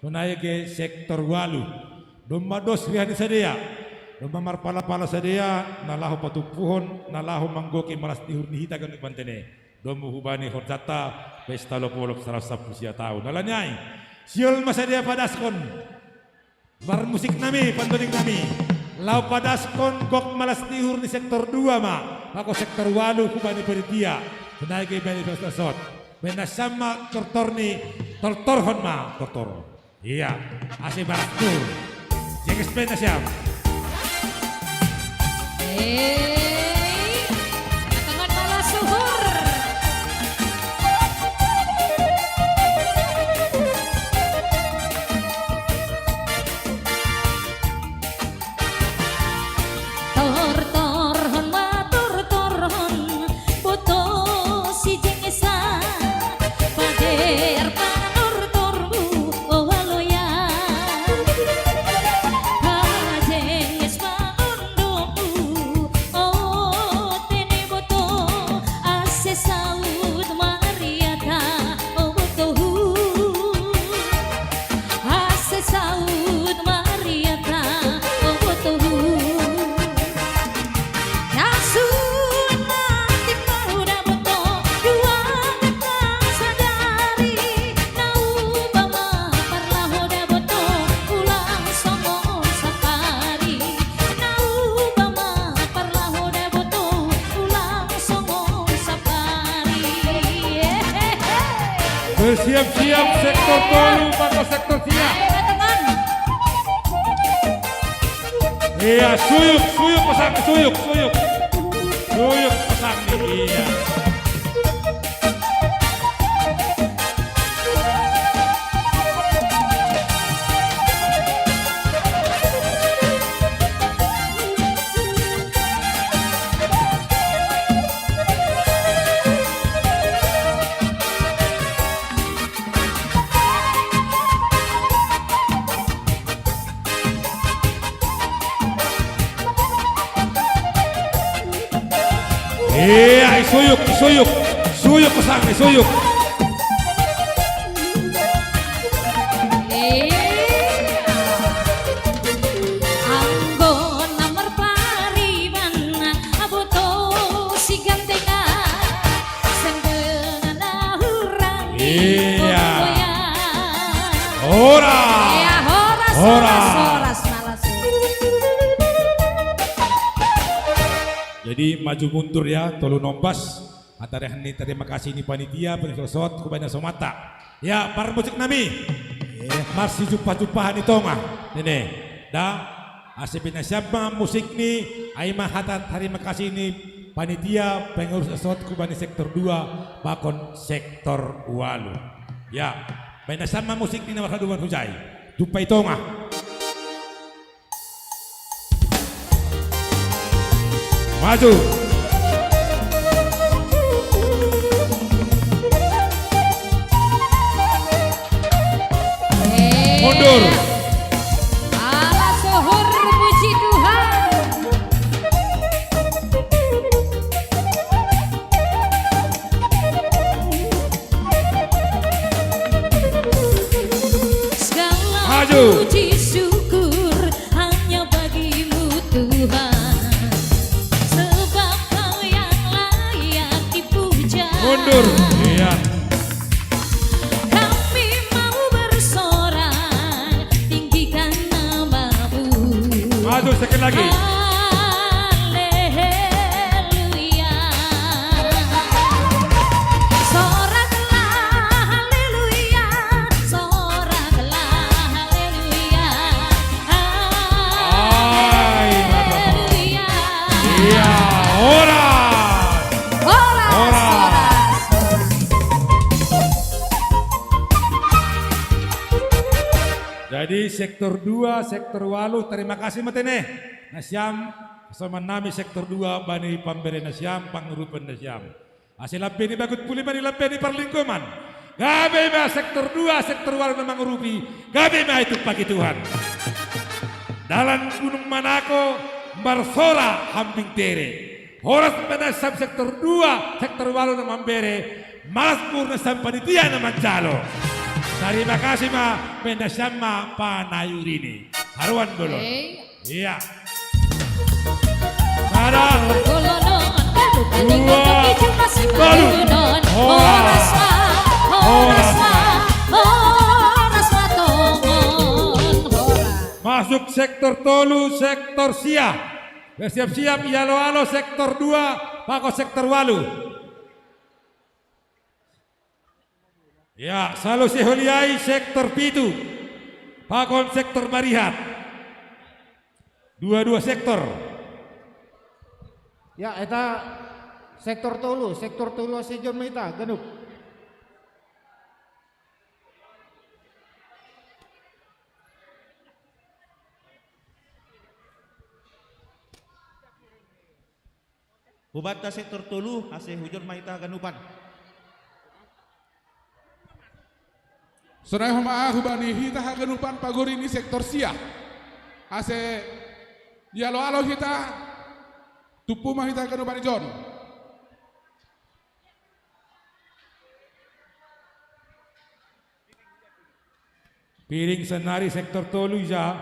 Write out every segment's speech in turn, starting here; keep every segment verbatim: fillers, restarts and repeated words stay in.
Sonai ke sektor ualu. Domma dos riha ni sidea. Domma marpala-pala sidea, na laho patumpuhon, na laho manggoki malas ni uhur ni hita ganup mantene. Domu hubani horjanta pesta lopolop saratus sampulu sia taon. Alani ai, sihol ma sidea padaskon. Marmusik nami, pandoling nami. Laho padaskon gok malas ni uhur ni sektor dua ma, pakon sektor ualu hubani panitia. Sonai ke bani pesta sot. Baen nasiam ma tortor ni, tortorhon ma, tortor. Ia, ase baras tu. Jengges pe nasiam. Hei, tangan malas uhur. Tortorhon ma, tortorhon, boto si Jengges, pader panortormu, o Waloya. Pajengges panondomu, o tene boto, ase saut mariata, o botohu. Ase saut mariata, o botohu. Nasu na timpau daboto, dua mekang sadari, na upa ma parlaho daboto, ulang songon sapari. Na upa ma parlaho daboto, ulang songon sapari. Hehehe. Bersiap-siap sektor tolu, maka sektor siap. Ayo, teman. Iya, suyuk, suyuk pasang, suyuk, suyuk. Suyuk pasang nih, iya. Iya, isuyuk, isuyuk. Suyuk pasang, isuyuk. Iya. Anggo na marpariban, aboto si gandengan. Sanggengan na hurang. Iya. Horas. Iya, horas, horas, horas, horas, malas. Jadi maju mundur ya, tolu nombas. Antara ni terima kasih ni panitia, panitia sot, kubaina somata. Ya, parmusik nami. Iya. Masih jumpa-jumpahan di tongah. Ini. Da, ase baen nasiam ma musik ni, ai ma hata tarima kasih ni panitia pengurus sot hubani sektor dua, pakon sektor ualu. Ya, baen nasiam ma musik ni na marhadomuan hujai. Jumpa i tongah. Maju. Mundur. Ala suhur, puji Tuhan. Segala Maju. Puji syukur hanya bagi-Mu, Tuhan, sebab Kau yang layak dipuja. Mundur. Iya. Kami mau bersorak, tinggikan nama-Mu. Maju sekali lagi. Haleluya. Soraklah, haleluya. Soraklah, haleluya. Ai, haleluya. Iya, horas. Horas, horas. Horas. Jadi sektor dua, sektor ualu, terima kasih ma tene. Nasiam, pasaman nami sektor dua, bani pambere nasiam, pangurupi nasiam. Ase lambeni bagot puli ma ni lambeni parlinggoman. Gabe ma sektor dua, sektor ualu na mangurupi, gabe ma itumpaki Tuhan. Dalan Gunung Manako, marsora hambing tere. Horas ma nasiam sektor dua, sektor ualu na mambere, malas ma uhur nasiam panitia na manjalo. Tarima kasih ma, mendasiam ma panayurini. Haruan bolon. Iya. Sada. Dua. Balu. Horas. Horas. Horas. Masuk sektor tolu, sektor sia. Bersiap-siap, ialo-alo sektor dua, pakon sektor walu. Ya, saluhut holi ai sektor pitu. Pakon sektor marihat. Dua-dua sektor. Ya, eta sektor tolu, sektor tolu ase hujon ma hita, ganup. Hubanta sektor tolu, ase hujon ma hita ganupan. Sonai homa hubani hita haganupan pagori ni sektor sia. Ase ialo-alo hita, tumpu ma hita ganupan ijon. Piring sonari sektor tolu ija.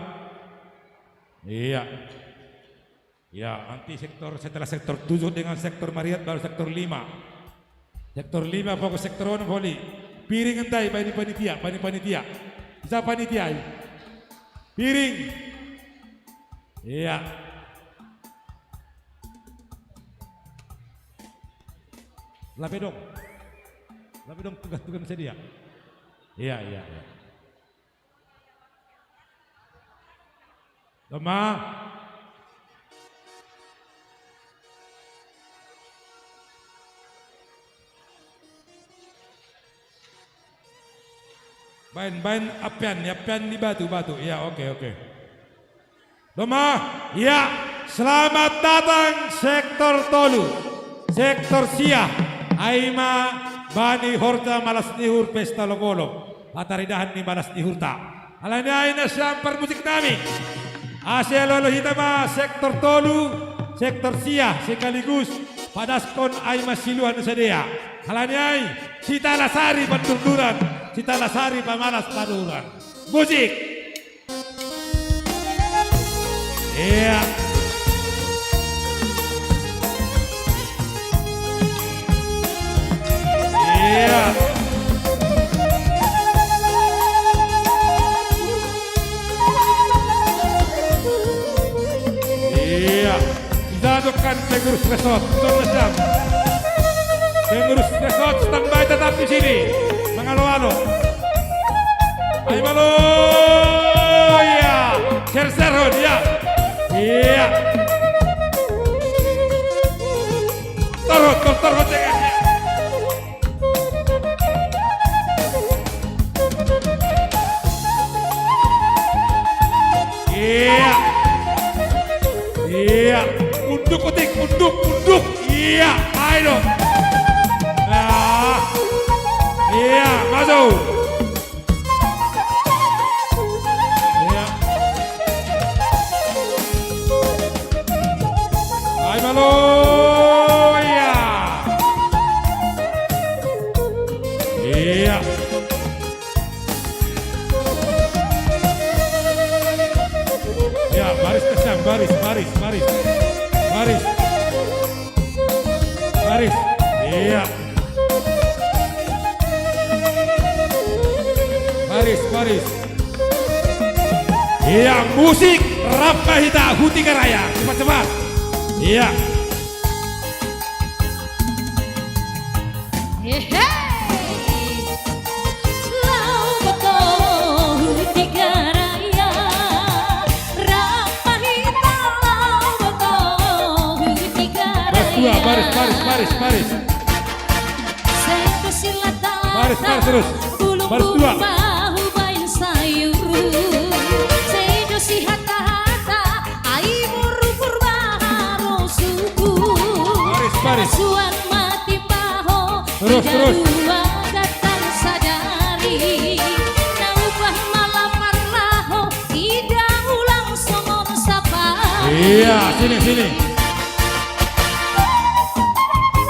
Iya. Ya, nanti sektor, setelah sektor tujuh dengan sektor marihat baru sektor lima. Sektor lima, fokus sektor onom holi. Piring ndai, bani panitia, bani panitia. Ija panitia i? Piring. Iya. Lape dong. Lape dong tugas-tugas sadia. Iya, iya, iya. Doma. Baen, baen apian, apian di batu, batu. Ya, oke, oke. Doma, ya, selamat datang sektor tolu, sektor sia, ai ma bani horja malas ni uhur pesta logolog, pataridahan ni malas ni uhurta. Alani ai nasiam parmusik nami. Ase olo-olo hita ma sektor tolu, sektor sia, sekaligus padaskon ai ma siluan sadea. Alani ai, sitalasari pandurduran, sitalasari pamalas paduran. Musik. Iya. Iya. Iya. Ija do kan pengurus resort, ison nasiam. Pengurus resort standby tetap di sini. Mangalo-alo. Ai malo. Iya. Ser-ser hon, iya. Iya. Torhon, tor-, torhon dengan. Iya. Iya. Unduk, Utik, unduk, unduk. Iya, ayo. Nah. Iya, masuk. Iya. Ai malo, iya. Iya. Ya, baris, Kasang, baris, baris, baris. Baris. Baris. Iya. Baris, baris. Iya, musik rap ma hita hu Tiga Raya. Cepat, cepat. Iya. Hehe. Laho boto hu Tiga Raya, rap ma hita laho boto hu Tiga Raya. Baris dua, baris, baris, baris, baris. Sendo sila tata. Baris, baris terus. Baris dua. Bahu bain sayuru. Sendo si hata-hata. Ai muru purba haro suku. Baris, baris. Suan mati paho. Terus, terus. Ida dua gatar sadari. Na upah malapar laho. Ida ulang songon sapari. Iya, sini, sini.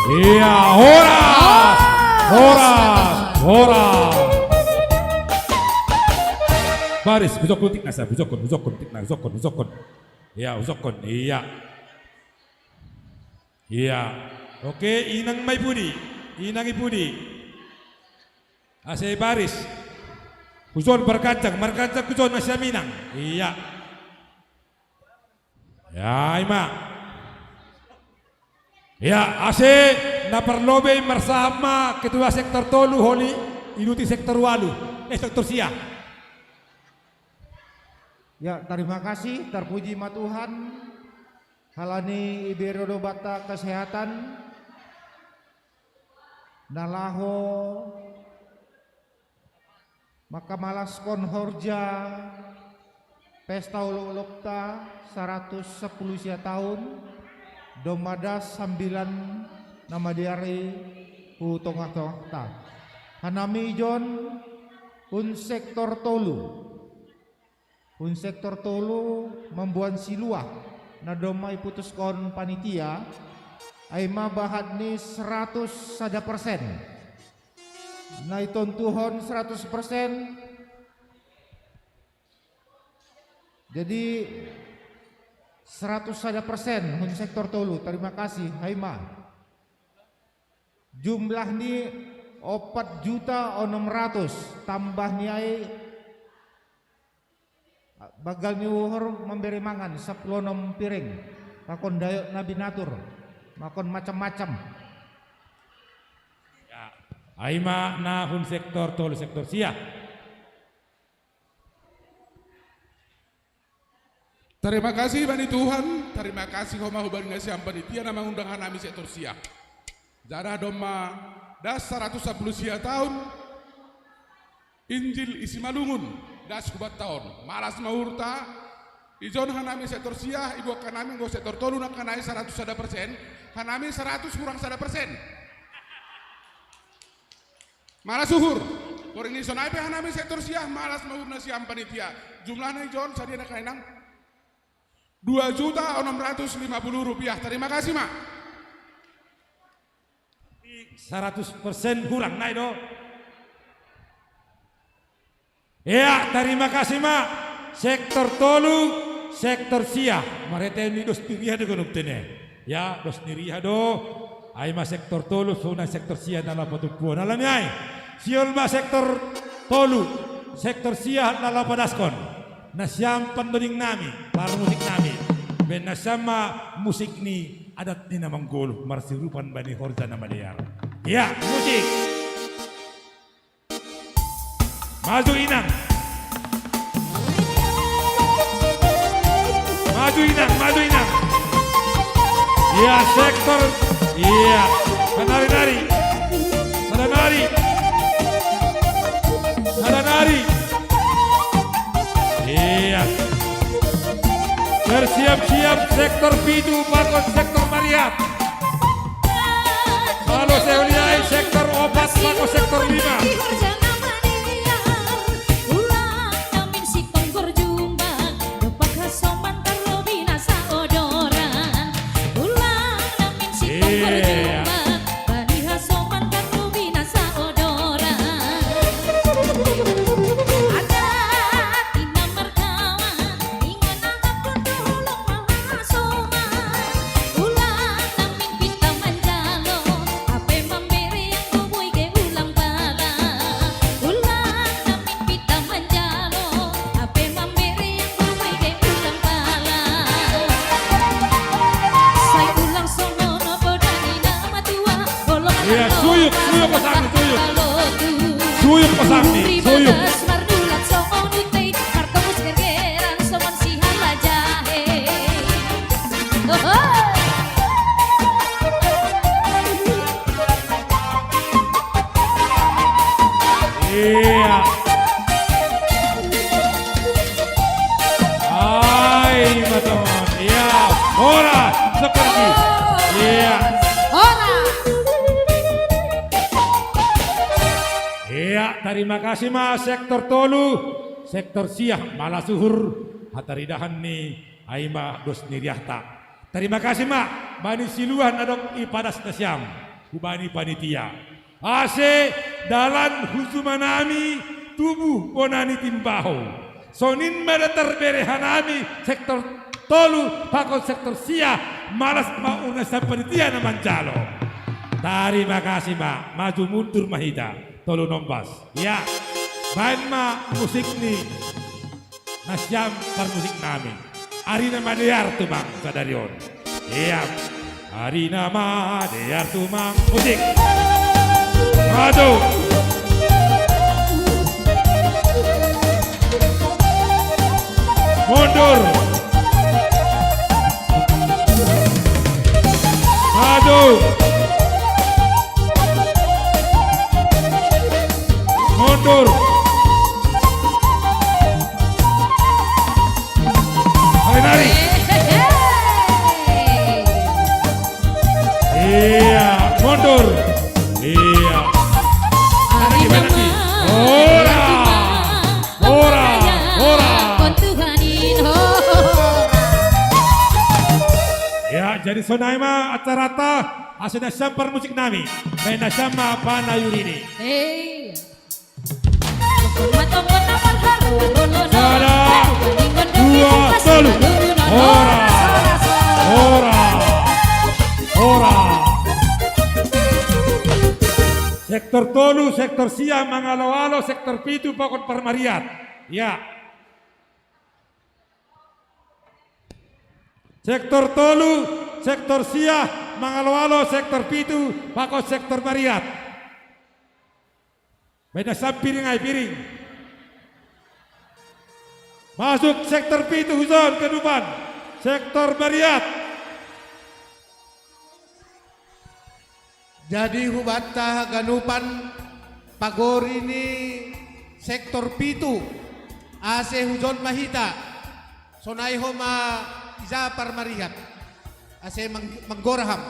Iya, horas. Horas. Horas. Horas. Baris, hujokkon tikna sa, hujokkon, hujokkon, tikna, hujokkon, hujokkon. Iya, hujokkon, iya. Iya. Oke, inang ma i pudi. Inang i pudi. Ase baris. Hujon marganjang, marganjang hujon nasiam inang. Iya. Ya, i ma. Ya, ase na parlobei marsahap ma ketua sektor tolu holi, iduti sektor ualu, eh, sektor sia. Ya, tarima kasih, tarpuji ma Tuhan, halani ibere do banta kesehatan, na laho mangkamalaskon horja pesta olopolopta saratus sampulu sia taon, domma das sambilan na madear i hu tongah-tongahta. Hanami ijon hun sektor tolu. Hun sektor tolu mamboan siluah, na domma iputuskon panitia, ai ma bahat ni saratus sada persen. Na itontuhon saratus persen. Jadi, saratus sada persen hun sektor tolu. Tarima kasih, ai ma. Jumlah ni opat juta onom ratus, tambah ni ai banggal ni uhur mambere mangan sampulu onom piring, pakon dayot na binatur, pakon macam-macam. Ya. Ai ma na hun sektor tolu, sektor sia. Tarima kasih bani Tuhan, tarima kasih homa hubani nasiam panitia na mangundang hanami sektor sia. Jala domma das saratus sampulu sia taon, Injil i Simalungun, das hubanta on. Malas ma uhurta, ijon hanami sektor sia, ibuat hanami anggo sektor tolu nangkaning saratus sada persen, hanami saratus hurang sada persen. Malas uhur. Poring ni sonai pe hanami sektor sia, malas ma uhur nasiam panitia. Jumlahna ijon sadia nangkaning? Dua juta onom ratus lima puluh rupiah. Tarima kasih ma. Saratus persen hurang nai do. Ya, tarima kasih ma. Sektor tolu, sektor sia. Marhite ni dos ni riah do ganup tene. Ya, dos ni riah do. Ai ma sektor tolu, songon sektor sia na laho patumpuon. Alani ai, sihol ma sektor tolu, sektor sia na laho padaskon. Nasiam pandoding nami, parmusik nami. Baen nasiam ma musik ni adat ni na manggoluh, marsiurupan bani horja na madear. Ya, musik. Maju inang. Maju inang, maju inang. Ya, sektor. Ya. Penari-nari. Sada nari. Sada nari. Iya. Bersiap-siap sektor pitu pakon sektor Mariat. Lalu saya uliai sektor opat pakon sektor lima. Iya. Iya, suyuk, suyuk pasang ni, suyuk. Suyuk pasang ni, suyuk. Iya. Ai, ma tongon. Iya. Horas. Seperti. Iya. Horas. Iya, tarima kasih ma sektor tolu, sektor sia, malas uhur, hataridahan ni ai ma dos ni riahta. Tarima kasih ma bani siluah na dong ipadas nasiam, hubani panitia. Ase dalan hu jumanami tubu bona ni timbaho. Sonin ma da tarbere hanami sektor tolu pakon sektor sia, malas ma urna sampanitia na manjalo. Tarima kasih ma, maju mundur ma hita, tolu nombas. Ya, baen ma musik ni nasiam parmusik nami. Arina ma dear tumang sadari on. Iya. Arina ma dear tumang musik. Maju. Mundur. Maju. Mundur. Nari-nari. Iya, mundur. Iya. Lagi, lagi. Ora. Ora. Ora. Ya, jadi sonai ma acarata, asa nasiam parmusik nami. Baen nasiam ma panayurini. Sada, dua, tolu. Ora. Ora. Ora. Sektor tolu, sektor sia, mangalo-alo, sektor pitu, pakon parmariat. Ya. Sektor tolu, sektor sia, mangalo-alo, sektor pitu, pakon sektor mariat. Baen nasiam piring ai, piring. Masuk sektor pitu, huson kedupan. Sektor mariat. Jadi hubanta haganupan pagori ni sektor pitu, ase hujon ma hita. Sonai ho ma ija parmariat. Ase mang-, manggoraham.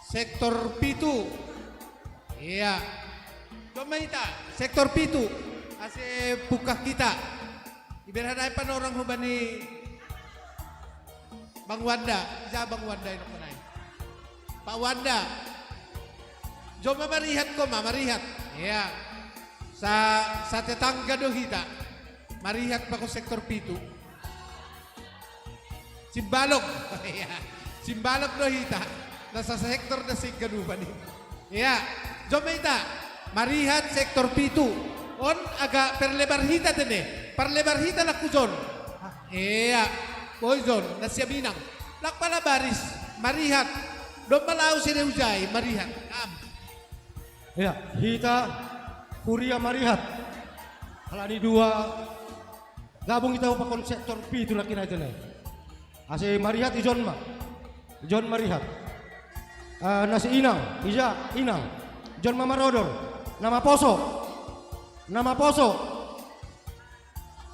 Sektor pitu. Iya. Coba hita, sektor pitu. Ase pungkah hita. Iberhan ai panorang hubani Bang Wanda, ija Bang Wanda ino kanai. Pak Wanda. Joma marihat ko ma, marihat. Iya. Sa, satetangga do hita. Marihat pakon sektor pitu. Simbalok. Iya. Simbalok do hita. Na sasektor da singgadupa ni. Iya. Jom hita. Marihat sektor pitu. On agak perlebar hita tene. Perlebar hita laku jon. Iya. Boy jon. Nasiam inang. Lak pala baris. Marihat. Domma lau sede hujai. Marihat. Am. Iya. Hita. Kuria marihat. Halani dua. Gabung hita pakon sektor pitu laki na tene. Ase marihat ijon ma. Ijon marihat. Ah, nasi inang, ija inang. Ijon ma marodor. Na maposo. Na maposo.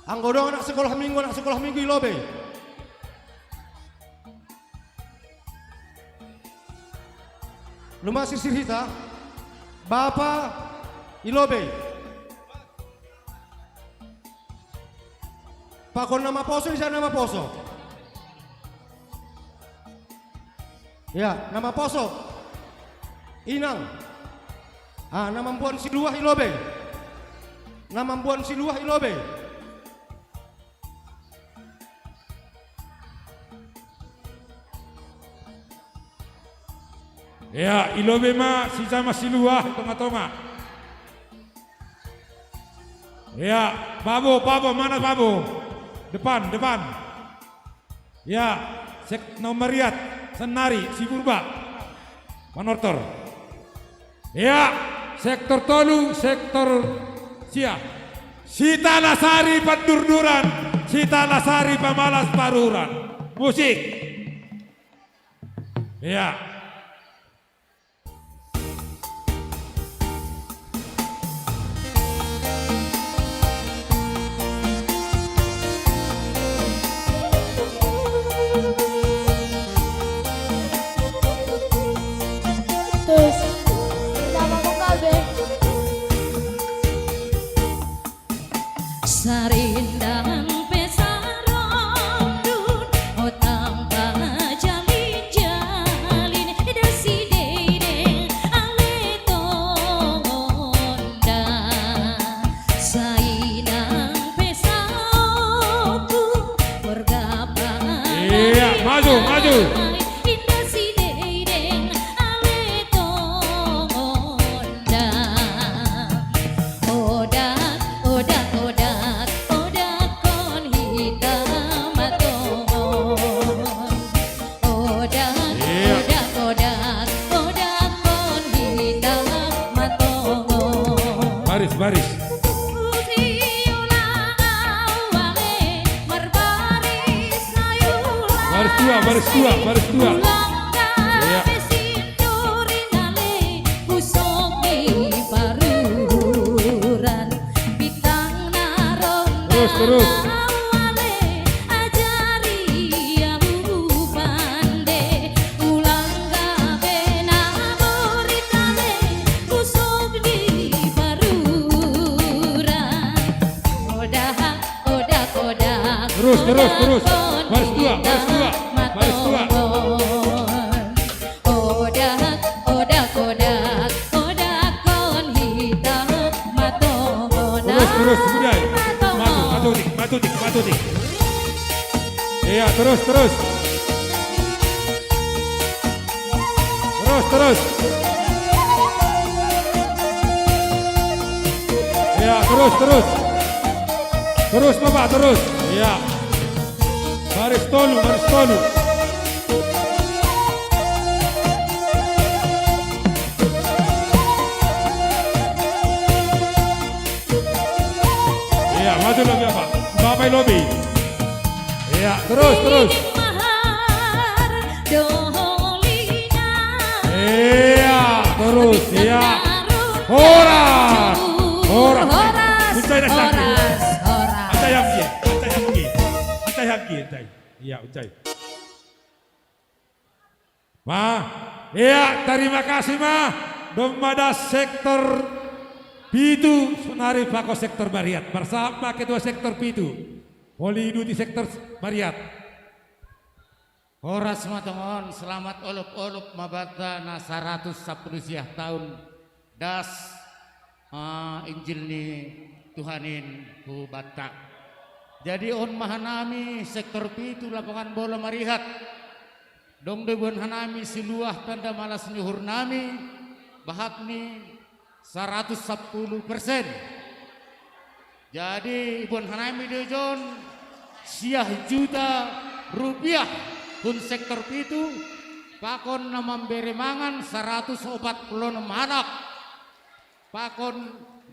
Anggo dong anak sekolah minggu, anak sekolah minggu i lobei. Luma sirsir hita. Bapa i lobei. Pakon na maposo, ija na maposo. Ya, na maposo. Inang. Ah, na mamboan siluah i lobei. Na mamboan siluah i lobei. Ya, i lobei ma si jama siluah i tonga-tonga. Ya, babo, babo, mana babo? Depan, depan. Ya, sek-, nomor riat, senari, si Purba. Manortor. Ya, sektor tolu, sektor sia. Sita lasari pandurduran, sita lasari pamalas paruran. Musik. Ya. Terus, nama kau kabe? Sarindang pe sarondun, o tamba jalin-jalin, dasi dede ale tongonda. Sainang Maju, maju. Indah si dedeng ale tongondang. Odak, odak, odak, odak kon hita matongon. Odak, iya, odak, odak, odak kon hita matongon. Baris, baris. Baris dua, baris dua, baris dua. Iya. Terus, terus. Terus, terus, terus. Baris dua, baris dua. Baris dua. Terus, terus, kemudian. Maju, maju, dik, maju, dik, maju, dik. Iya, terus, terus. Terus, terus. Iya, terus, terus. Terus, Bapak, terus. Iya. Baris tolu, baris tolu. Iya, maju lagi, Bapak. Bapak lobby. Iya, terus, terus. Iya, terus, iya. Horas. Horas. Horas. Ucai dah sakit. Horas, horas. Ucai hamki, ucai hamki. Ucai hamki, ucai. Iya, ucai. Ma, iya, terima kasih, Ma. Domma das sektor pitu, sonari pako sektor Mariat. Bersama ketua sektor pitu. Poli duti sektor Mariat. Horas ma tongon, selamat olop-olop ma banta na saratus sampulu sia taon das, ah, Injil ni Tuhan in hu banta. Jadi on ma hanami sektor pitu lapangan bola Marihat. Dong do iboan hanami siluah tanda malas ni uhurnami, bahat ni saratus sampulu persen. Jadi iboan hanami do ijon sia juta rupiah hun sektor pitu, pakon na mambere mangan saratus opat pulu onom halak, pakon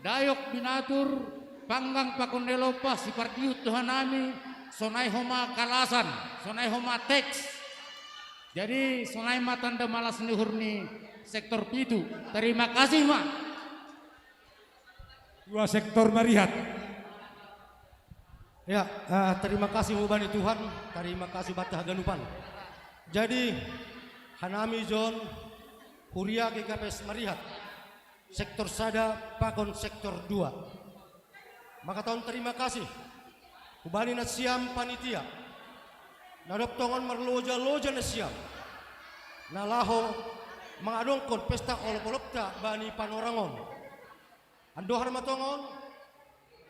dayok binatur, panggang pakon elompa, sipardiut do hanami, sonai homa kalasan, sonai homa teks. Jadi sonai ma tanda malas ni uhur ni sektor pitu. Terima kasih, Ma. Dua sektor Marihat. Ya, ah, terima kasih hubani Tuhan, terima kasih banta haganupan. Jadi, hanami ijon huria G K P S Marihat, sektor sada pakon sektor dua. Mangkatahon terima kasih hubani nasiam panitia, na dob tongon marloja-loja nasiam, na laho mangadongkon pesta olop-olopta bani panorang on. Andohar ma tongon,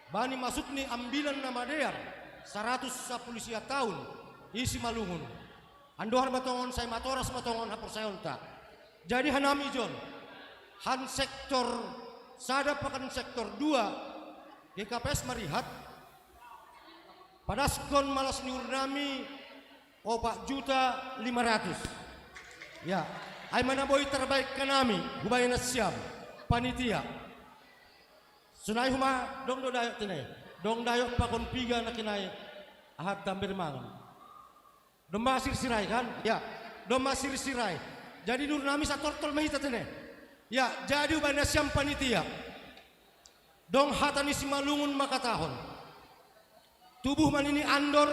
bani masuk ni ambilan na madear, saratus sampulu sia taon, i Simalungun. Andohar ma tongon, sai matoras ma tongon haporsayaonta. Jadi hanami ijon, han sektor sada pakon sektor dua, G K P S Marihat, padaskon malas ni uhurnami, opat juta lima ratus. Ya, ai ma na boi tarbahen hanami, hubani nasiam, panitia. Sonai homa dong do dayok tene. Dong dayok pakon piga na kinai aha tamba mangan. Domma sirsirai kan? Ya. Domma sirsirai. Jadi ni uhurnami satortol ma hita tene. Ya, jadi hubani nasiam panitia. Dong hata ni Simalungun mangkatahon. Tubuh ma nini andor,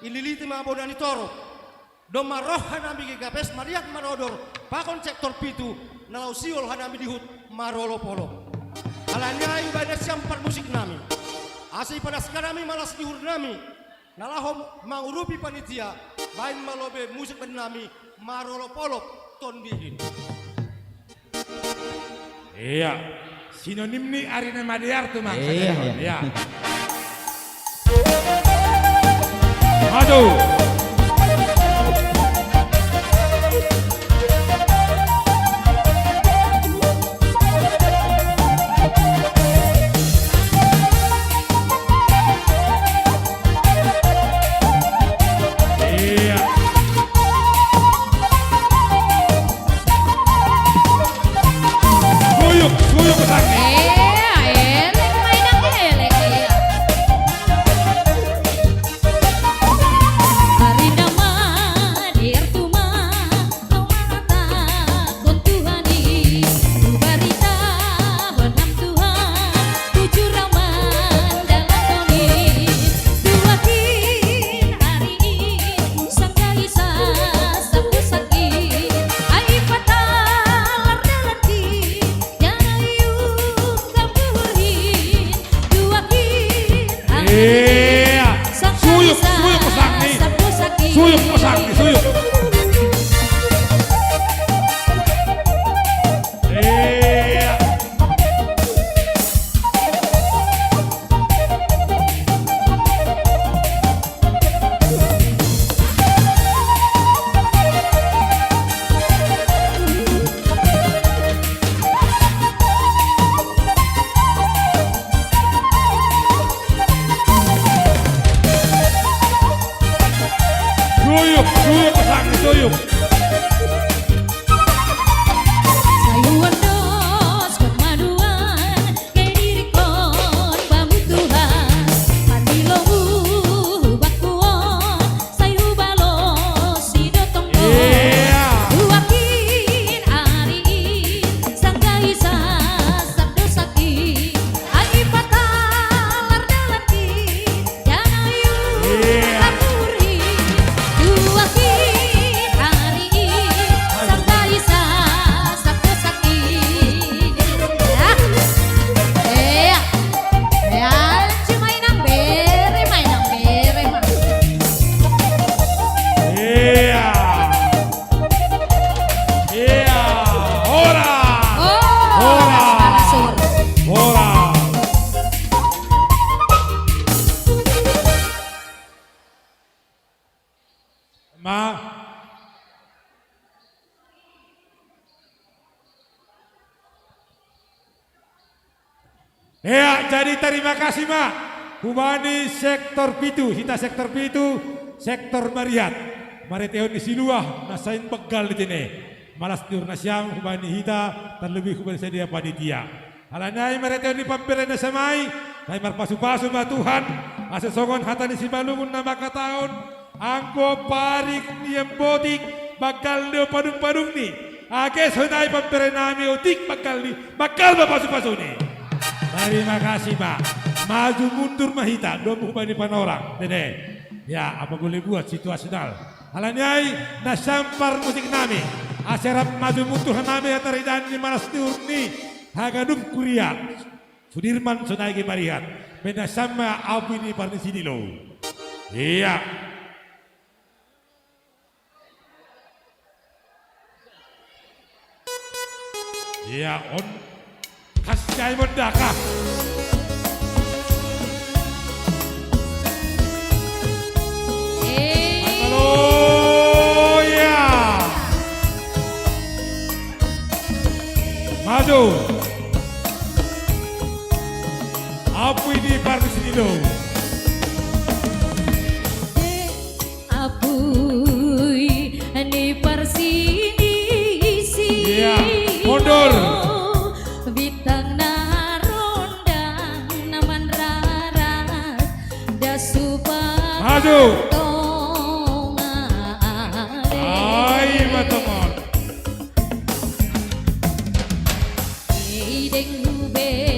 ililiti ma bona ni torop. Domma roh hanami G K P S Mariat Marodor, pakon sektor pitu, na laho sihol hanami dihut marolop-olop. Alani ai hubani nasiam parmusiknami. Asa ipadas hanami malas ni uhurnami, na laho mangurupi panitia, bahen ma lobe musik bannami marolop-olop tondihin. Iya. Sinonim ni ari na madear tu, Mang. Iya, iya. Iya. Aduh. Iya. Suyuk, suyuk pesang nih. Suyuk pesang nih, suyuk. Iya. Suyuk, suyuk, pesang, suyuk. Sayuan dos kemaduan, kediri kon bamutuhan, pandilomu bakuon, sayu balo si dotong. Iya. Duakin ariin, sanggaisa sabdo sakit, ai patalar dalanki. Iya. Iya. Iya. Ora. Ora. Ora. Ma. Ea, jadi tarima kasih ma hubani sektor pitu, hita sektor pitu, sektor Mariat. Maretehon ni siluah na sain begal di tene. Malas ni ur nasiam hubani hita, terlebih hubani sadia panitia. Alani ai maretehon ni pamberena samai, sai marpasu-pasu ma Tuhan, ase songon hata ni Simalungun na mangkatahon, anggo parik ni embotik, banggal do padung-padungni. Age sonai pamberenami otik banggalni, banggal ma pasu-pasuni. Tarima kasih ma. Maju mundur ma hita, domu hubani panorang. Dede. Ya, apa boleh buat, situasional. Alani ai, na sampar musik nami. Ase rap maju mundur hanami hataridaan ni malas ni ur ni haganup kuria. Sudirman sonai ge Mariat. Bena sama api ni parni sini lo. Iya. Iya, on. Kasih cai mondaka. Eh. Halo, iya. Maju. Apu ini baru sini lo. Apui ni parsinisi. Iya, mundur. Bintang na rondang na manrarat. Dasupa. Maju. Tonga. Ai, matongon.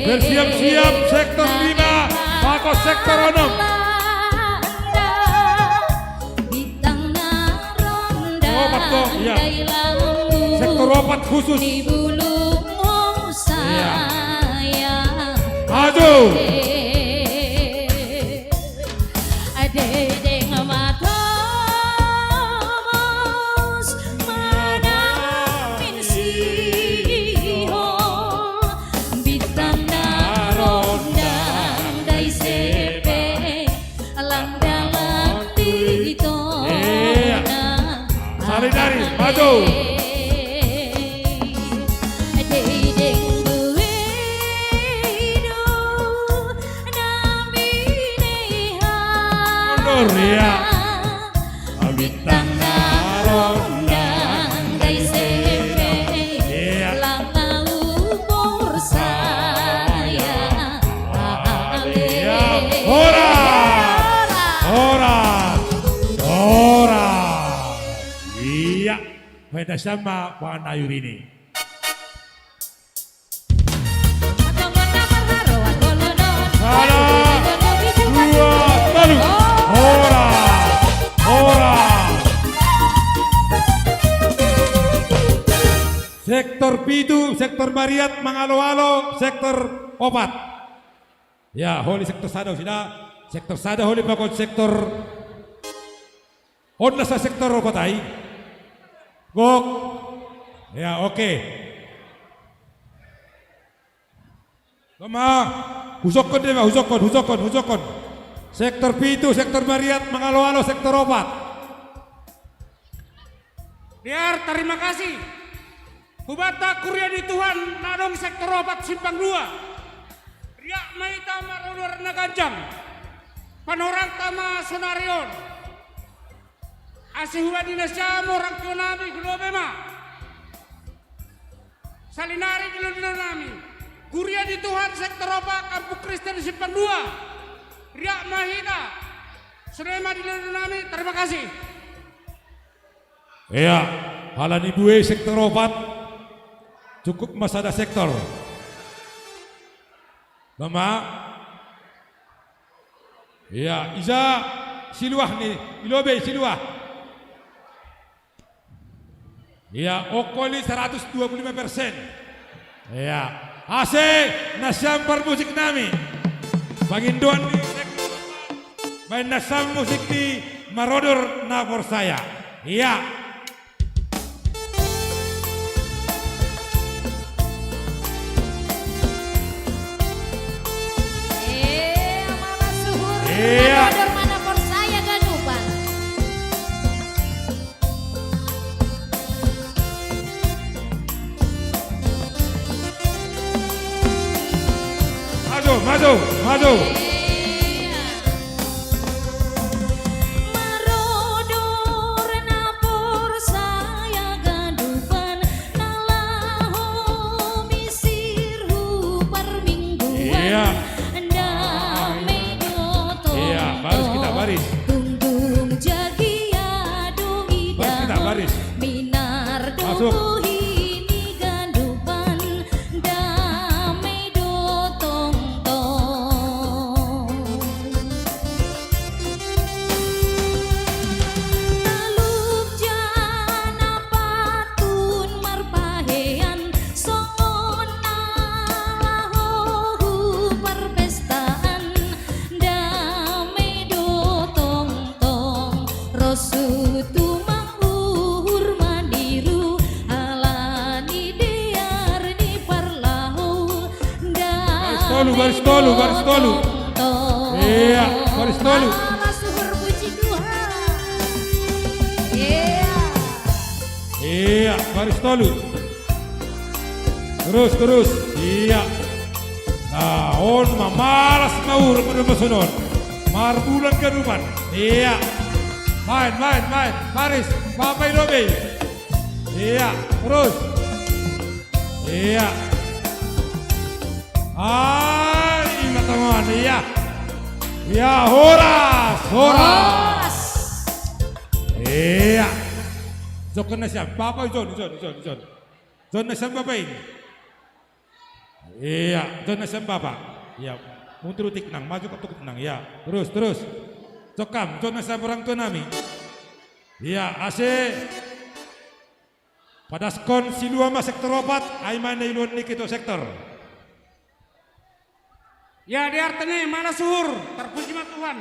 Bersiap-siap sektor lima, pakos sektor onom. Opat toh, iya. Sektor opat khusus. Iya. Maju. Dede matomos manamin sihol, bintang na rondang dai sepe, lang dalan di tona. Iya. Saling dari, maju. Dede buedo. Mundur, iya. Bintang na rondang dai sepe. Iya. Lang na umur saya. Iya. Ora. Ora. Ora. Iya. Beda sama Pak Nayur ini. Sada, dua, tolu. Ora, ora. Sektor pitu, sektor Mariat, mangalo-alo, sektor opat. Ya, holi sektor sada, sida. Sektor sada holi pakon sektor. Honna sa sektor opat ai. Gok. Ya, oke. Toma. Husokkon dema, husokkon, husokkon, husokkon. Sektor pitu, sektor Mariat, mangalo-alo sektor opat. Dear, tarima kasih. Hubanta kuria ni Tuhan na adong sektor opat simpang dua. Riak ma hita marorot na ganjang. Panorangta ma sonari on. Ase hubani nasiam orang tua nami, hulobi ma. Salinari dilo-dilo nami. Kuria ni Tuhan sektor opat, Kampung Kristen simpang dua. Riak ma hita. Sonai ma dilo-dilo nami, terima kasih. Ia, halani bue sektor opat. Cukup ma sada sektor. Toma. Ia, ija siluah ni, ilobi siluah. Ia, ongkoli seratus dua puluh lima persen. Ia, ase nasiam parmusik nami. Pangindoan ni, baen nasiam musik ni Marodor na Porsaya. Ia. Ia, mala suhur. Ia. Marodor na Porsaya ganupan. Maju, maju, maju. Marodor na Porsaya ganupan, na laho misir hu parmingguan. Ia. Dame do tongtong. Ia, baris kita, baris. Tungtung jagia do ida. Baris kita, baris. Minar do. Masuk. Bohi ni ganupan. Dame do tongtong. Talup jana patun marpahean, songon na laho hu parpestaan. Dame do tongtong, ros hu tumang uhur maniru, ala ni dear ni parlahou. Baris tolu, baris tolu, baris tolu. Ia, baris tolu. Mala suhur, puji Tuhan. Ia. Ia, baris tolu. Terus, terus. Ia. Nah, on ma, mala suhur, mala suhur. Marbulan ganupan. Ia. Main, main, main. Baris, papai lobe. Ia, terus. Ia. Ai, ima tangan, ia. Ia, horas, horas. Ia. Jokon nasiam, papai, jon, jon, jon, jon. Jon nasiam papai. Ia, jon nasiam papai. Ia, mundur tiknang, maju ke tuknang, ia. Terus, terus. Jokam, jon nasiam orang tua nami. Ia, ase. Padaskon siluam ma sektor opat, ai ma na iluan ni ketua sektor. Ia, dear tene, mala suhur, tarpuji ma Tuhan.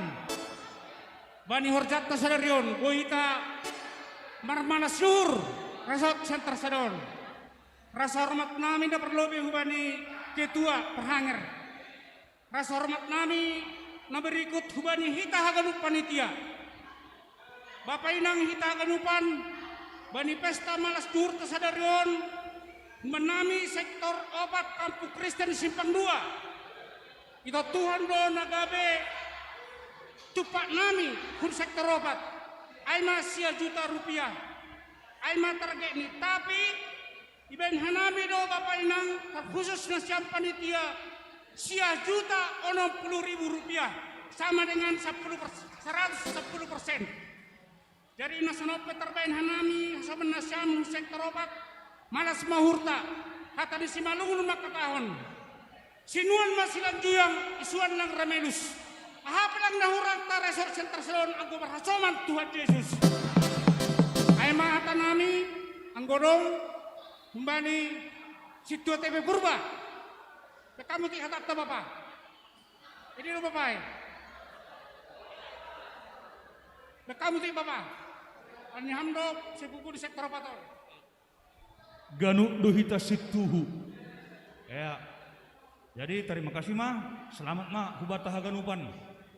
Bani horjanta sadari on, boi hita marmala suhur, resort center sadon. Rasa hormat nami na parlobe hubani ketua parhanger. Rasa hormat nami na berikut hubani hita haganup panitia. Bapa inang hita haganupan, bani pesta mala suhurta sadari on, hubani nami sektor opat Kampung Kristen Simpang Dua. Ito Tuhan do na gabe tumpak nami hun sektor opat. Ai ma sia juta rupiah. Ai ma target ni, tapi ibaen hanami do bapa inang, terkhusus nasiam panitia, sia juta onom puluh ribu rupiah, sama dengan sepuluh persen, seratus sepuluh persen. Jadi na songon pe tarbaen hanami, hasomba nasiam sektor opat, mala suhurta, hata ni Simalungun mangkatahon. Sinuan ma silanjuyang, isuan lang ramelus. Aha pe lang na hurang ta resort center sadon anggo marhasoman Tuhan Jesus. Ai ma hata nami, anggo dong, humbani sintua T V Purba. Pe hamu ti hatanta bapa. Ini lo bapa e. Kamu ti Bapa. Ani hamdok sepupu di sektor paton. Ganup do hita situhu. Ya. Jadi tarima kasih ma, selamat ma hubata haganupan.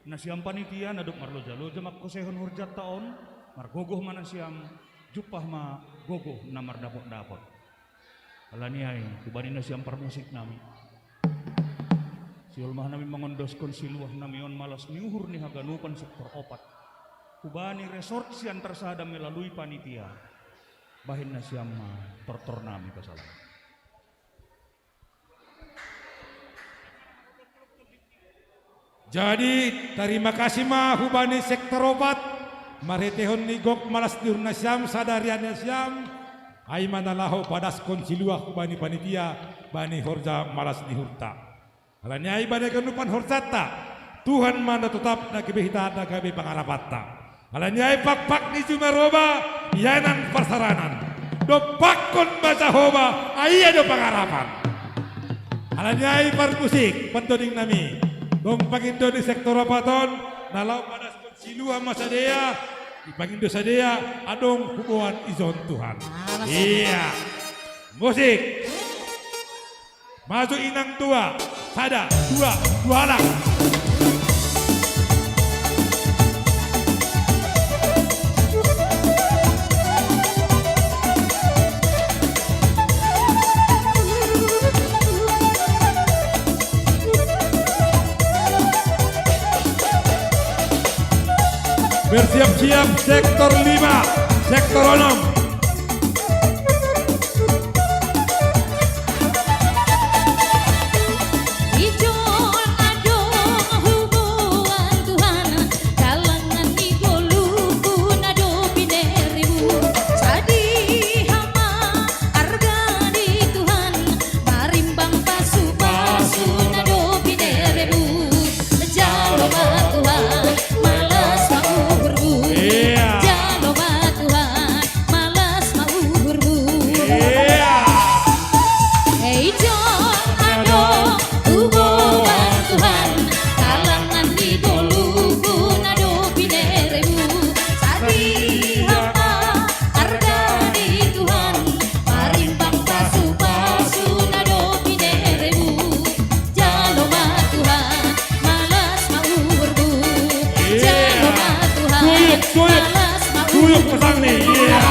Nasiam panitia na dob marloja-loja mangkosehon horjanta on, margogoh ma nasiam, jumpah ma gogoh na mardapot-dapot. Alani ai, hubani nasiam parmusik nami. Siol ma hanami mangondoskon siluah nami on malas ni uhur ni haganupan sektor opat. Hubani resort sian tarsada melalui panitia. Bahen nasiam ma tortor nami pasalamon. Jadi, tarima kasih ma hubani sektor opat, marhetehon ni gok malas ni uhur nasiam, sada rian nasiam, ai ma na laho padaskon siluah hubani panitia, bani horja malas ni uhurta. Alani ai bani haganupan horjanta, Tuhan ma na totap na gabe hita na gabe pangarapanta. Alani ai pakpak ni juma roba, ianan parsaranan. Dompakkon ma Jahowa, ai ia do pangarapan. Alani ai parmusik, pandoding nami. Gong pangindo ni sektor opat on, na laho padaskon siluah ma sadea, dipangindo sadea, adong huboan ijon Tuhan. Iya. Musik. Maju inang dua, sada, dua, dua halak. Bersiap-siap sektor lima, sektor enam. Jalo ma Tuhan, malas ma uhurmu. Iya. Jalo ma Tuhan, malas ma uhurmu. Iya. Hei John, adong huboan Tuhan, kalangan ni dolungku na dob bineremu. Sadiha ma arga ni Tuhan, marimbang pasu-pasu na dob bineremu. Jalo ma Tuhan, malas ma uhurmu. Iya. Jalo ma Tuhan, malas ma uhurmu. Tuyuk, tuyuk. Tuyuk pasang nih, iya.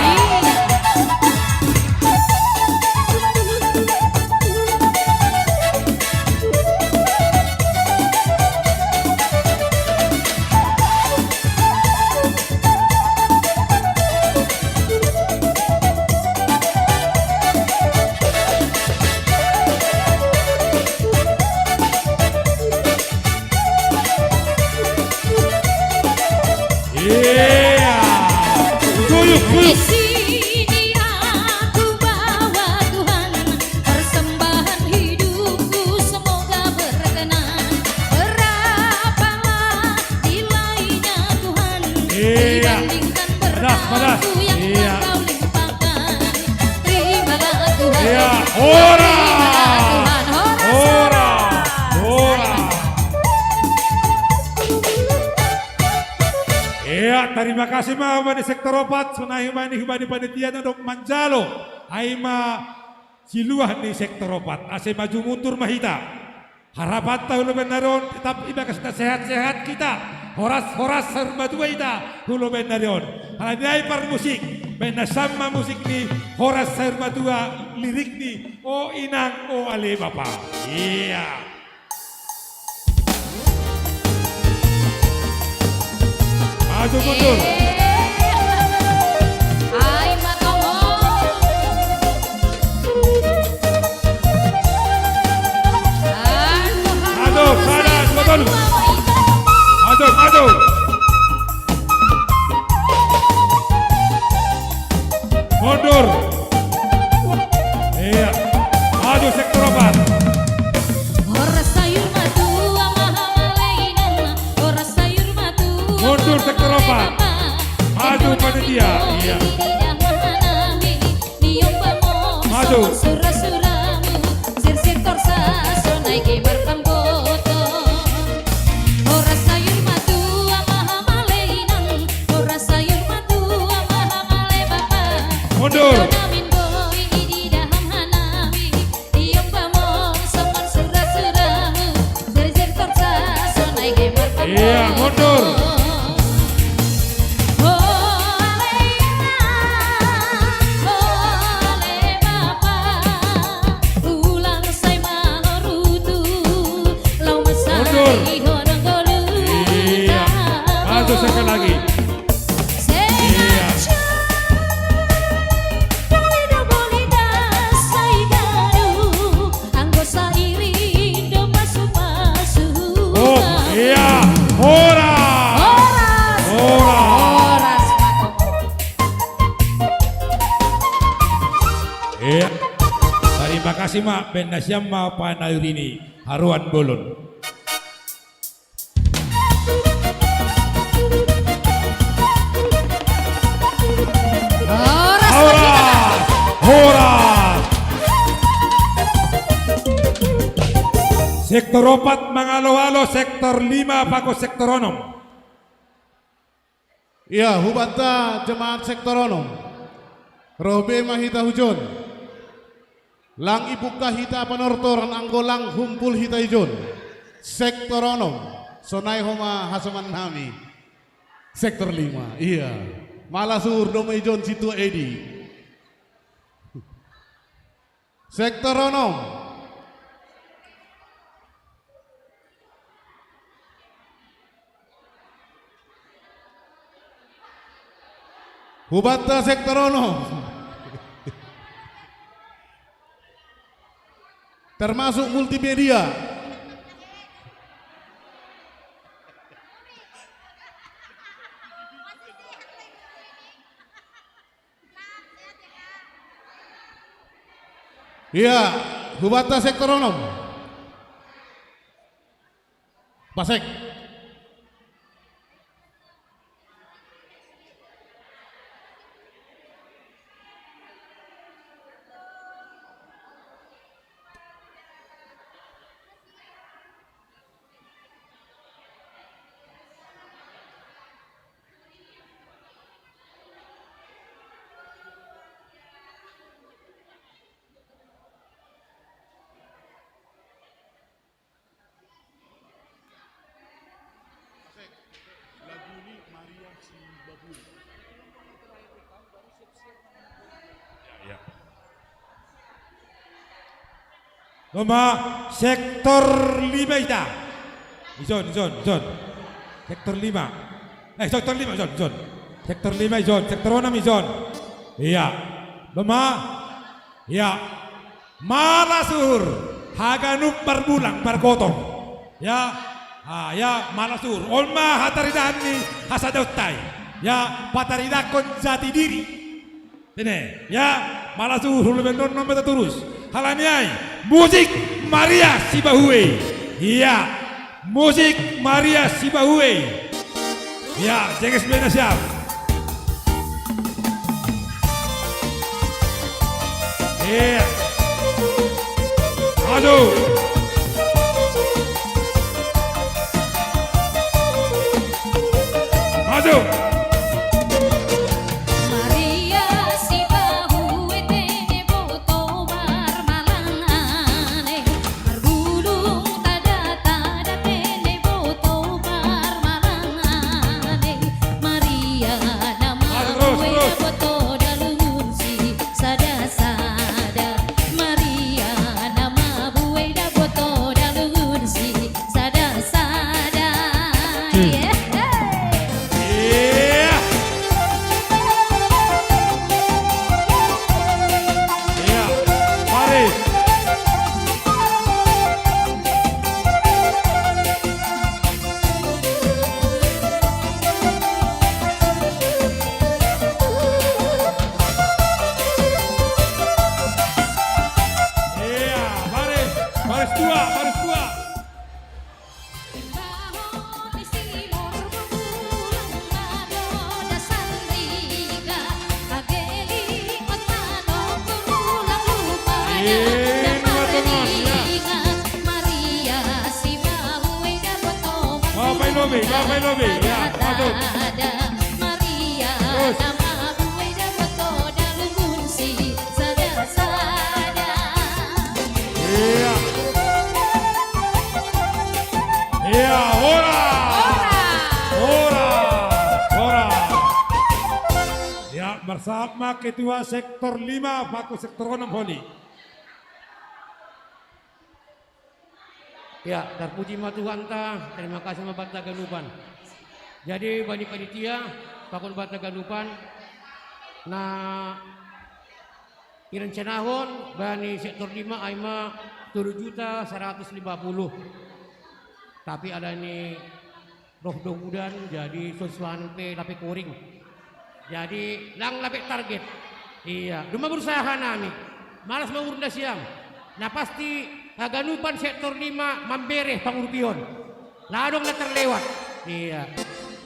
Iya. Tuyuk, tuyuk. Di sini aku bawa Tuhan, persembahan hidupku semoga berkenan. Berapalah nilainya Tuhan, iya, dibandingkan berkatmu yang telah kau limpahkan. Terimalah Tuhan. Iya. Ora. Terimalah Tuhan. Ora. Ora. Ora. Iya, tarima kasih ma hubani sektor opat, sonai ma hubani panitia na dob manjalo. Ai ma siluah ni sektor opat, ase maju mundur ma hita. Harapanta hu lombu ni ari on, tetap ibagas na sehat-sehat hita. Horas-horas sayur matua hita hu lombu ni ari on. Alani ai parmusik, baen nasiam ma musik ni horas sayur matua, lirik ni O Inang, O Ale Bapa. Iya. Maju mundur. Ai ma tongon. Maju, sada, dua, tolu. Maju, maju. Mundur. Iya. Maju sektor opat. Horas sayur matua mahamalainan, horas sayur matua. Mundur sektor opat. Maju panitia. Iya. Maju. Sura-suramu, sir sektor saso naik markamboto. Horas sayur matua mahamalainan, horas Mundur. Mundur. Iya. Maju sekali lagi. Iya. Oh, iya. Horas. Horas. Horas. Iya. Terima kasih, Mak. Benda siam, Mak, panayurini. Haruan bolon. Horas. Horas. Sektor opat mangalo-alo, sektor lima paku sektor onom. Iya, hubanta jemaat sektor onom. Roh be ma hita hujon. Lang ipungka hita panortor anggo lang humpul hita ijon. Sektor onom. Sonai homa hasoman nami. Sektor lima, iya. Malasur doma ijon situa Edi. Sektor onom. Hubanta sektor onom. Termasuk multimedia. Iya, hubanta sektor onom. Pasek. Lagu ini Maria si Babui. Ya, ya. Doma sektor lima ita. Ijon, ijon, ijon. Sektor lima. Eh, sektor lima, ijon, ijon. Sektor lima, ijon. Sektor onom, ijon. Iya. Doma. Iya. Malasur. Haganup marbulang margotong. Ya. Ah, ya, malasur. On ma hataridahan ni hasadaonta i. Ya, pataridahon jati diri. Tene, ya, malasur, hulumennon ma taturus. Halani ai, musik Maria Sibahue. Iya, musik Maria Sibahue. Iya, jeges benda siap. Iya. Maju. Maju. Maria Sibahue tene boto marmalangane, marbulung tada-tada tene boto marmalangane. Maria na mabue da boto dalungunsi sada-sada. Maria na mabue da boto dalungunsi sada-sada. Iya. Iya. Iya. Mari. Iya, baris, baris dua, baris dua. Iya, dua teman, ya. Maria Sibahue da boto. Bapak Ilobi, Bapak Ilobi, ya, masuk. Maria. Terus. Iya. Iya, horas. Horas. Marsahat ma ketua sektor lima, paku sektor onom holi. Ya, tarpuji ma Tuhanta, terima kasih ma banta haganupan. Jadi, bani panitia, pakon banta haganupan, na irencanahon bani sektor lima ai ma tolu juta saratus lima puluh. Tapi alani roh do udan, jadi songon i pe lape koring. Jadi, ndang lape target. Iya, domma berusaha nami. Malas ma uhur nasiam. Na pasti haganupan sektor lima mambere pangurupihon. Ndang adong na terlewat. Iya.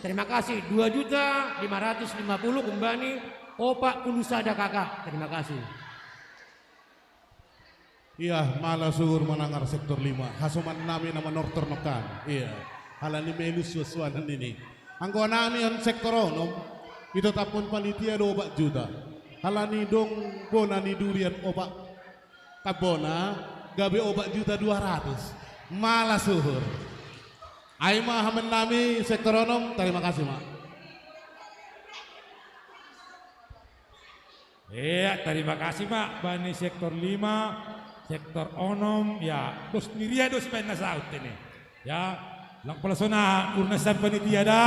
Terima kasih, dua juta lima ratus lima puluh umbani opat puluh sada K K. Terima kasih. Iya, malas uhur manangar sektor lima. Hasoman nami na manortor nangkin. Iya. Alani melu suan-suanan i. Anggo nami on sektor onom, itataphon panitia do opat juta. Alani adong bona ni durian opat tabbona, gabe opat juta dua ratus. Malas uhur. Ai ma hasoman nami sektor onom, terima kasih ma. Iya, terima kasih ma bani sektor lima, sektor onom, ya, dos ni ria dos baen na saut ini. Ya, lang pola songon uhur nasiam panitia da,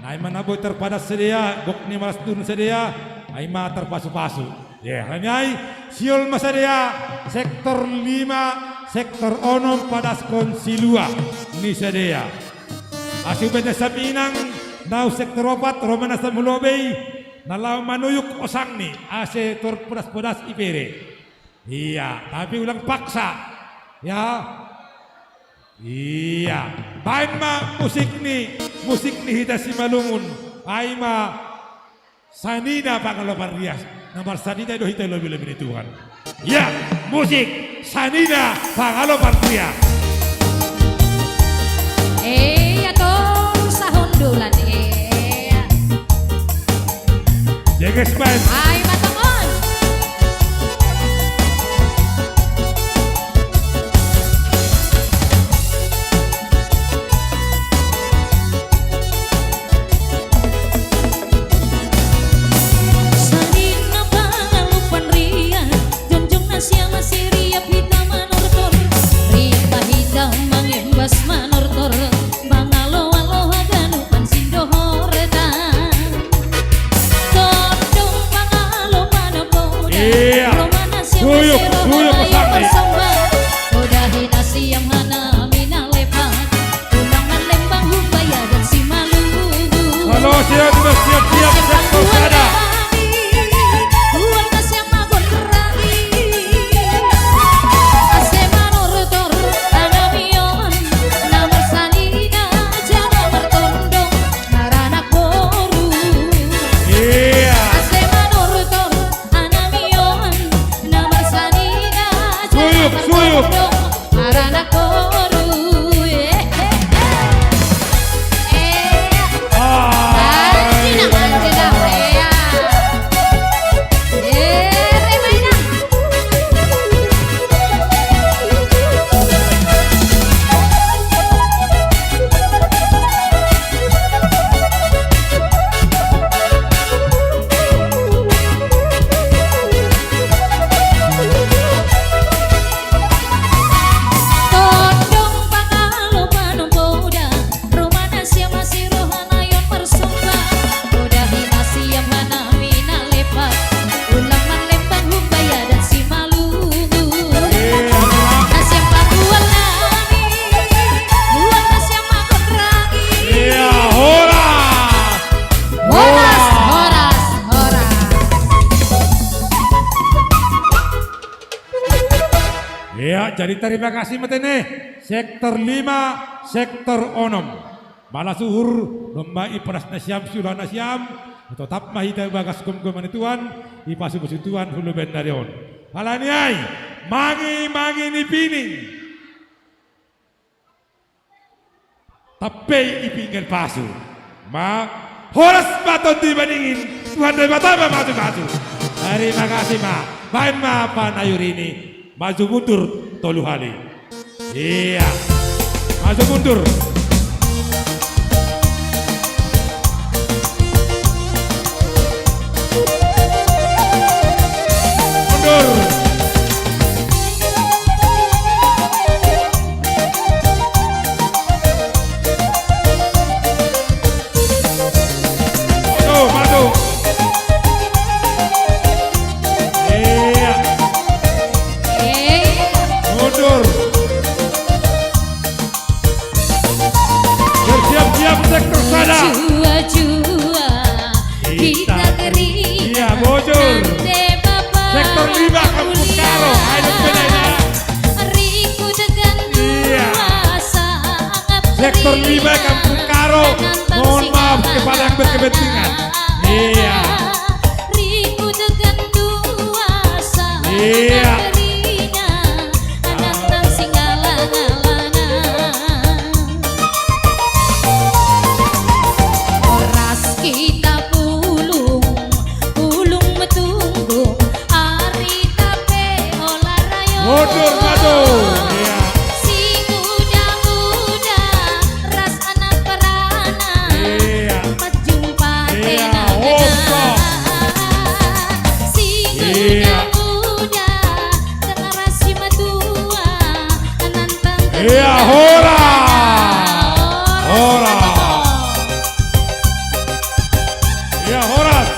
na i ma na boi tarpadas sidea, gok ni malas uhur sidea, ai ma tarpasu-pasu. Ya, alani ai, sihol ma sidea, sektor lima, sektor onom padaskon silua ni sidea. Asa hubaen nasiam inang, naung sektor opat, ro ma nasiam hu lobei, na laho manuyuk osangni, asa tor podas-podas ibere. Iya, tapi ulang paksa. Ya. Iya. Baen ma musik ni, musik ni hita Simalungun. Ai ma sanina pangalopan ria. Na marsanina do hita i lobi-lobi ni Tuhan. Ya, musik, sanina pangalopan ria. Iya, tolu sahundulan, iya. Jeges baen. Ai ma tongon. Sanina pangalopan ria, jongjong nasiam masi ria hita manortor, ria hita mangembas manortor, mangalo-alo haganupan sindohorta. Tondong pangalopan poda, iya, ro ma nasiam suyuk, masi roha suyuk, na i marsomba. Podahi nasiam hanami na lepat, ulang manlembang humbaya dan Simalungun. Halo, siap, siap, siap, siap, siap, siap, siap. Hual nasiam magonrang i. Asa manortor hanami on, na marsanina jala martondong maranak boru. Iya. Asa manortor hanami on, na marsanina jala martondong. Suyuk, suyuk. Maranak boru, eh, eh, eh. Eh. Ah. Anjing, anjing, ah, eh. Eh, remainan. Tondong pangalopan poda, ro ma nasiam masi roha na i on marsomba. Podahi nasiam hanami na lepat, ulang manlembang humbaya dan Simalungun. Nasiam pahual nami, hual nasiam magonrang i. Iya, horas. Horas, horas, horas. Ya, jadi terima kasih ma tene. Sektor lima, sektor onom. Malas uhur, domma ipadas nasiam siulaon nasiam, totap ma hita bagas gomgoman ni Tuhan, ipasu-pasu Tuhan huluben nari on. Alani ai, mangi-mangi ni pining. Tampei i pinggan pasu. Ma, horas ma tondi maningin, Tuhan Debata ma masu-masu. Terima kasih ma, baen ma panayurini, maju mundur tolu hali. Iya, maju mundur. Tiba Kampung Karo, mohon maaf kepada yang berkepentingan. Iya. Ribut gendua sama Iya. Negerinya, anak nang singala-ngalana. Ras kita pulung, pulung metunggung, ari tape olah rayo. Mundur maju. Iya. Sing uda-uda, ras anak peranan. Iya. Pejumpa Iya, tena opa. Sing Iya. Uda-uda, generasi matua, nantang Iya, hora. Hora. Iya, horas.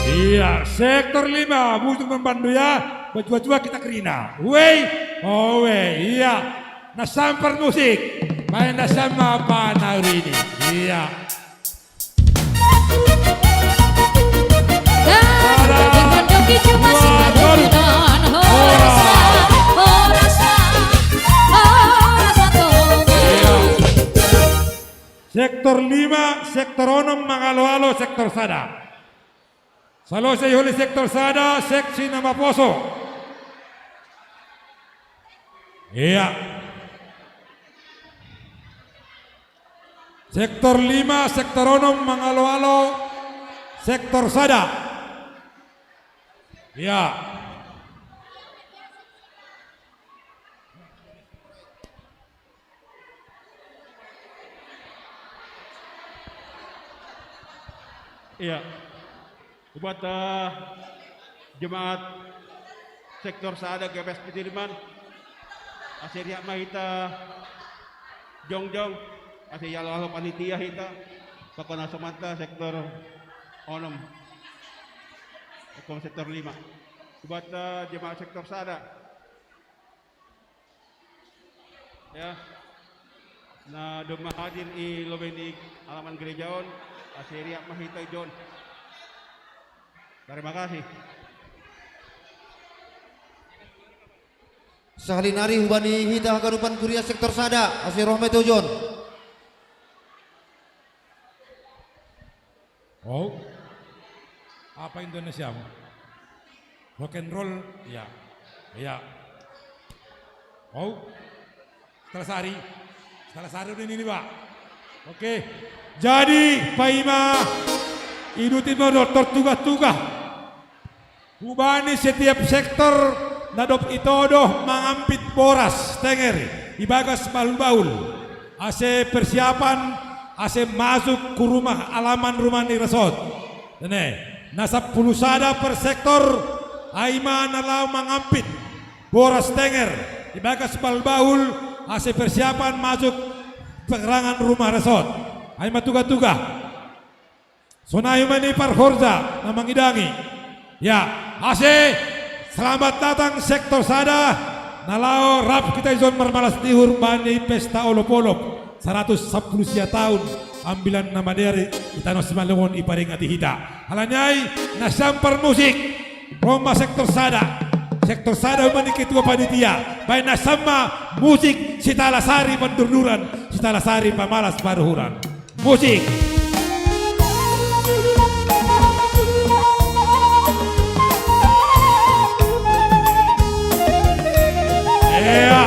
Iya, sektor lima, butuh membantu ya. Bajua-jua kita kerina. Wei, oh wei, iya. Nasampar musik. Main nasama apa ini. Iya. Sektor lima, sektor onom, mangalo-alo, sektor sada. Salose iholi sektor sada, seksi nama poso. Iya. Sektor lima, sektor onom, mangalo-alo, sektor sada. Ya. Iya. Buat eh, jemaat sektor sada G P S Pitiliman, ase riak ma hita jongjong, ase ialo-alo panitia hita, pakon asomanta sektor onom, sektor lima. Buat eh, jemaat sektor sada. Ya. Na domma hadir i lobei ni alaman gereja on, ase riak ma hita ijon. Terima kasih. Sahali nari hubani hita haganupan kuria sektor sada, ase roh ma hita ijon. Oh. Apa Indonesia? Rock and roll, ya. Ya. Oh. Setelah sehari. Setelah sehari udah ini, Pak. Oke. Jadi, paima iduti ma doktor tuga-tuga. Hubani setiap sektor na dob itodo mangampit boras tenger ibagas bahul-bahul, ase persiapan ase masuk ku rumah alaman rumah ni resort. Dene, na sampulu sada per sektor, ai ma na laho mangampit boras tenger ibagas bahul-bahul ase persiapan masuk pengrangan rumah resort. Ai ma tuga-tuga. Sonai ma ni parhorja na mangidangi. Ya, ase, selamat datang sektor sada, na laho rap kita ijon marmalas ni uhur bani pesta olop-olop, saratus sampulu sia taon, ambilan na madear i tano Simalungun iparingati hita. Alani ai, nasampar musik, ro ma sektor sada. Sektor sada ma ni ketua panitia, baen nasamma musik sitalasari pandurduran, sitalasari pamalas paruhuran. Musik. Iya.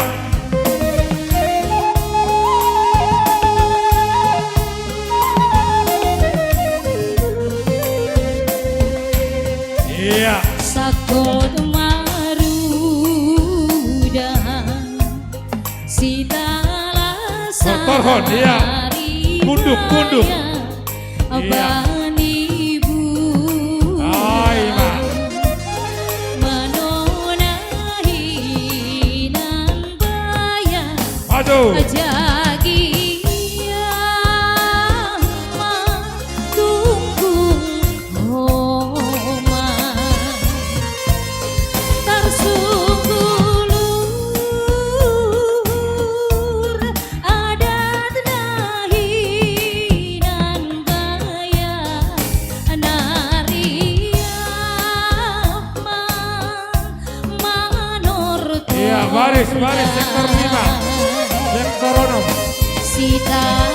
Iya. Sakot marudan sitalasari. Torhon, iya. Kunduk, kunduk. Iya. Bani bu. Ai, ma. Manona hinan baya. Maju. Jagi ma tungkung Roma. Tarsungkul adat nahinan baya nariap Ya, baris, baris sektor lima. Sektor enam. Sitalasari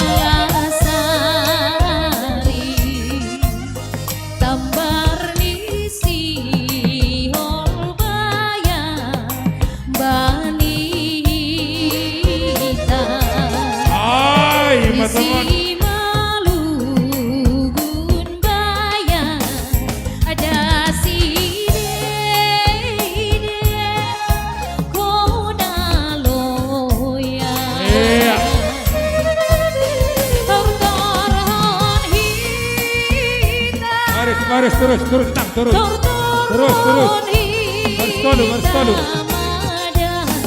tambar ni Sihol baya banita. Ai, mateman. Isi malugun baya ada si dede kona loya. Iya. Tortor hon hita. Baris, baris, terus, terus, tenang, terus. Tortor hon hita. Terus, terus. Baris tolu, baris tolu.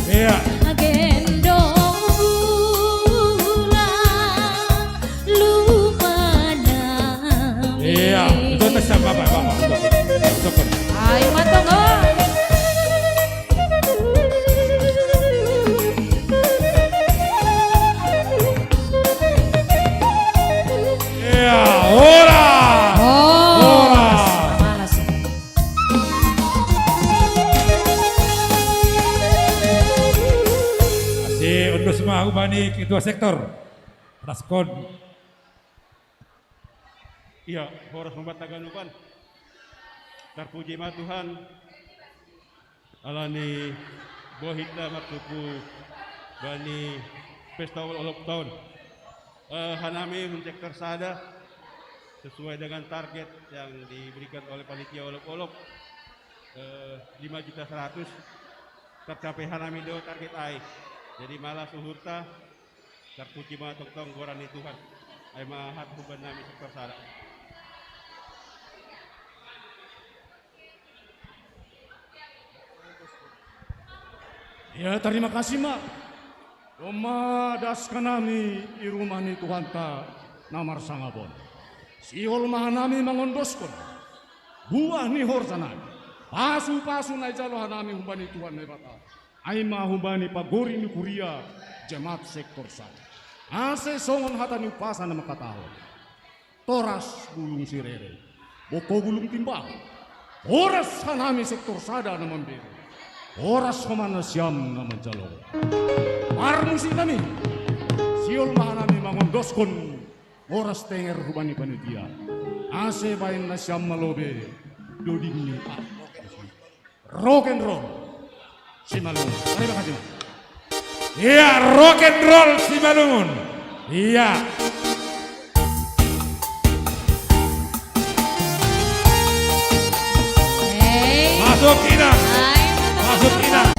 Iya. Gendong bulan. Lupa nami. Iya, itu tes sama Bapak, Bapak. Sokot. Ayo, matong, oh. Iya, ora. Oh, ora. Malas. Masih undus mah ubani ketua sektor. Raskon. Iya, horas mambatta ganupan. Tarpuji ma Tuhan. Alani bohitta martumpu bani pesta olop-olop taon. Eh, hanami hun sektor sada sesuai dengan target yang diberikan oleh panitia olop-olop, eh, lima juta seratus, tercapai hanami do target ai. Jadi malas uhurta, tarpuji ma tongtong goran ni Tuhan. Ai ma hata huban nami sektor sada. Ya, terima kasih ma. Domma das hanami i rumah ni Tuhanta na marsangap on. Sihol ma hanami mangondoskon buah ni horja nami. Pasu-pasu na ijalo hanami humbani Tuhan Naibata. Ai ma humbani pagori ni kuria jemaat sektor sada. Ase songon hata ni umpasa na mangkatahon. Toras bulung sirere. Bongko bulung timbang. Horas hanami sektor sada na mambere. Horas homa nasiam na manjalo. Parmusik nami. Sihol ma hanami mangondoskon horas tenger humbani panitia. Ase baen nasiam ma lobe doding ni ah. Rock and roll. Simalungun. Terima kasih, Mas. Iya, rock and roll Simalungun. Iya. Hei. Masuk, Inang. Hai. Masuk, Inang.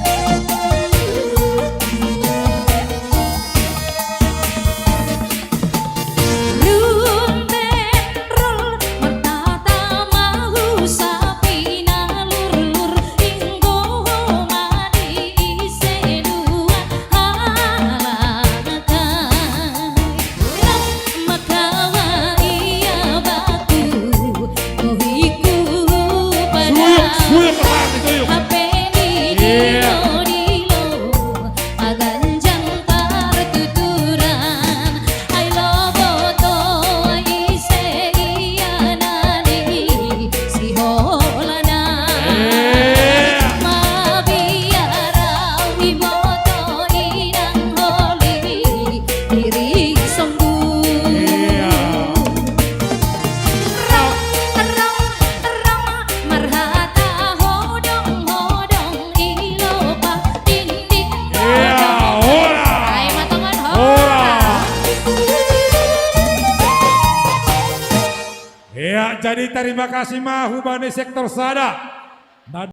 Rumben rul mertata mahu sapi nalur-lur inggo mani ise dua halakai. Ram makawa ia batu kohiku pada. Suyuk, suyuk, Pak, suyuk. Hape ni. Iya. Dilo, dilo. Aganjang partuturan, ai lobo to ise ia nani siholana. Eh. Mabiar au iboto inang holi diri sombu. Iya. Rong, rong, rong, marhata hodong, hodong, ilopa dinding. Iya, horas. Ai, matongan horas. Horas. Iya, jadi terima kasih ma humbani sektor sada.